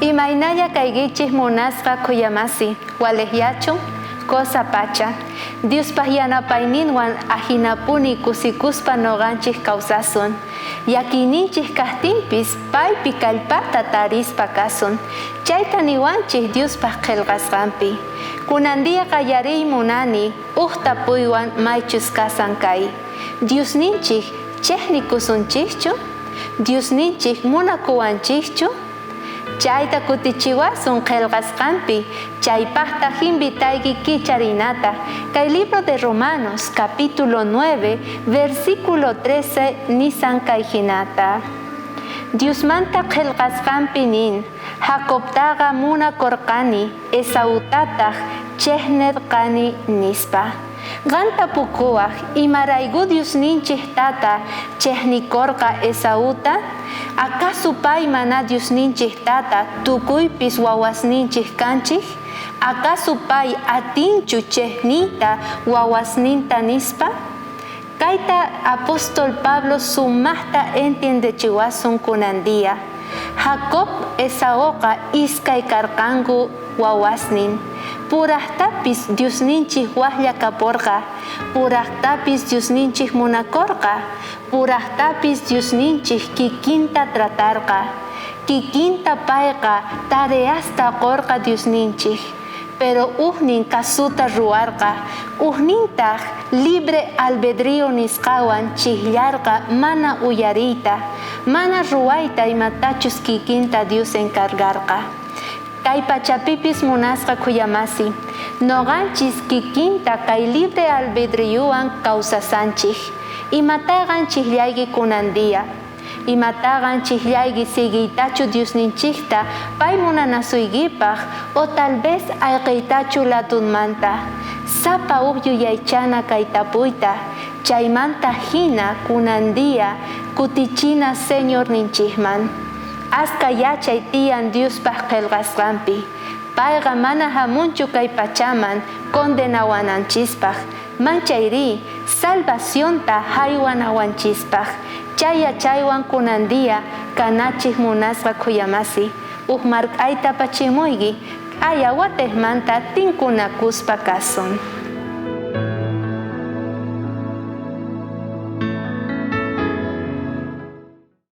Imaynalla kaykichik munasqa khuyamasi, walejyachu? Cosa pacha. Diospaj yanapayninwan ajinapuni kusikuspa noqanchej kawsasun. Llakiyninchej kajtinpis paypi kallpata tarispa kasun. Chayta niwanchej Diospaj qhelqasqanpi. Kunan día qallariy munani uj tapuywan maychus kasan kay, Diosninchej chejnikusunchejchu? Diosninchej munakuwanchejchu? Chayta kutichiwasun qhelqasqanpi, chaypajtaj invitayki kicharinata kay libro de Romanos capítulo 9 versículo 13 nisan kay jinata. Diosmanta qhelqasqanpi nin, Jacobtaqa munakorqani, Esautataj chejnerqani, nispa. Qan tapukuwaj, Imarayku Diosninchej Tata chejnikorqa Esauta? Acaso pay mana Diosninchej Tata tukuypis wawasninchej kanchej? Acaso pay atinchu chejniyta wawasninta nispa? Kayta apóstol Pablo sumajta entiendechiwasun kunan día. Jacob Esaoqa iskay karqanku wawasnin. Purajtapis Diosninchej wajlla kaporqa, purajtapis Diosninchej munakorqa, purajtapis Diosninchej kikinta tratarqa. Kikinta payqa tareasta qorqa Diosninchej. Pero ujnin kasuta ruwarqa, ujnintaj libre albedrío nisqawan chijllarqa mana uyariyta, mana ruwayta imatachus kikinta Dios encargarqa. Kay pachapipis munasqa khuyamasi, noqanchis kikinta kay libre albedriowan kawsasanchej. Imatá qan chijllayki kunan día? Imatá qan chijllayki siguiytachu Diosninchejta pay munanasuykipaj o tal vez ayqeytachu latunmanta? Sapa uj yuyaychana kay tapuyta, chaymanta jina kunan día kutichina Señorninchejman. Askha yachay tiyan Diospaj qhelqasqanpi. Payqa mana jamunchu kay pachaman condenawananchispaj, manchayrí salvacionta jaywanawanchispaj. Chay yachaywan kunan día kanachej munasqa khuyamasi, uj mark'ayta pachimuyki, k'aya watejmanta tinkunakuspa kasun.